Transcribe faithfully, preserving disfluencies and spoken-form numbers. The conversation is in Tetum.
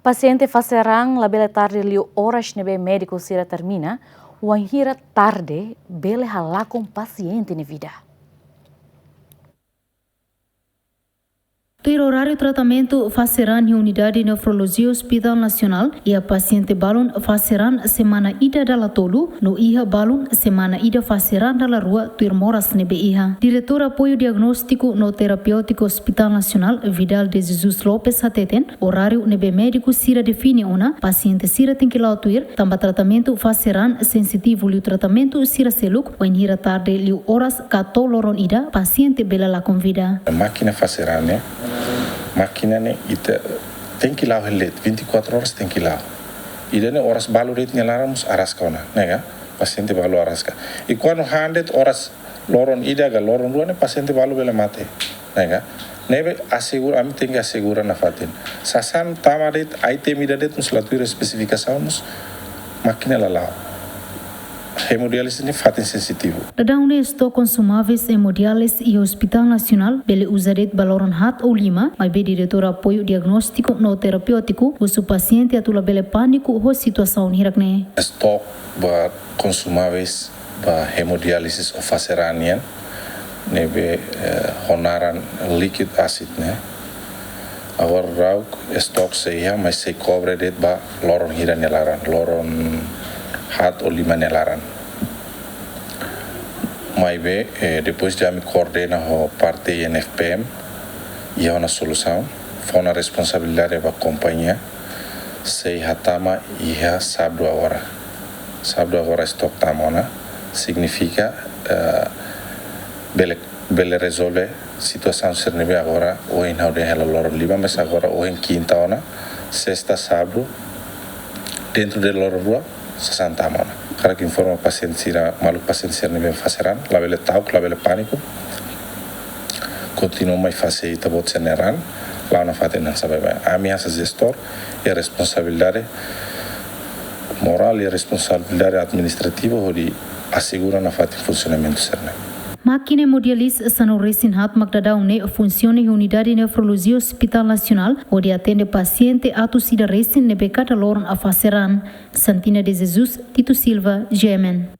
Pasiente fase raan labele tarde liu oras ne'ebé médiku sira determina, wainhira tarde bele halakon pasiente nia vida. Tuir oráriu tratamentu fase raan iha unidade nefrolojia Hospital Nasionál, iha pasiente balun fase raan semana ida dala tolu, no iha balun semana ida fase raan dala rua tuir moras ne'ebé iha. Diretór Apoiu Diagnóstiku no Terapéutiku Hospital Nasionál, Vidal de Jesus Lopes hateten, oráriu ne'ebé médiku sira define ona, pasiente sira tenke la'o tuir, tanba tratamentu fase raan sensitivu liu tratamentu sira seluk, wainhira tarde liu oras ka to'o loron ida, pasiente bele lakon vida. Mákina fase raan ne'e, mákina ne'e ita tenke la'o hela de'it, vinte e quatro horas tenke la'o. Ida-ne'e oras balu de'it nia laran mós araska ona, ne'e ka? Pasiente balu araska. I kuandu han de'it oras loron ida ka loron rua ne'e pasiente balu bele mate, ne'e ka? Ne'ebé asegura, ami tenke asegura nafatin. Sasán tama de'it, item ida de'it mós la tuir espesifikasaun mós mákina la la'o. Hemodiálise ne'e fatin sensitivu. Daudaun ne'e estok konsumáveis hemodiálise iha Hospital Nasionál bele uza de'it ba loron haat ou lima, maibé Diretór Apoiu Diagnóstiku no Terapéutiku husu pasiente atu labele pániku ho situasaun hirak ne'e. Estok ba konsumáveis ba hemodiálise ou fase raan nian, ne'ebé, eh, ho naran liquid acid ne'e. Agora daudaun estok sei iha, mas sei kobre de'it ba loron hira nia laran, loron haat ou lima nia laran. Maibé, eh, depois de ami koordena ho parte I N F P M, iha ona solusaun, fó ona responsabilidade ba kompañia, sei hatama iha sábadu agora. Sábadu agora estok tama ona, signifika, eh, bele, bele rezolve situasaun sira ne'ebé agora, ohin ha'u dehan hela loron lima, mas agora ohin kinta ona, sesta, sábadu, dentru de loron rua, sasán tama ona. Hakarak informa pasiente sira, maluk pasiente sira ne'ebé fase raan, labele ta'uk, labele pániku. Kontinua mai fase ita-boot sira-nia raan, la'o nafatin hanesan baibain. Ami hanesan jestór, iha responsabilidade morál, iha responsabilidade administrativa, hodi asegura nafatin funsionamentu sira-ne'e. Mákina hemodiálise sanulu-resin-haat mak daudaun ne'e funsiona iha unidade nefrolojia Hospital Nasionál, hodi atende pasiente atus ida resin ne'ebé kada loron fase raan. Santina de Jesus, Tito Silva, G M N.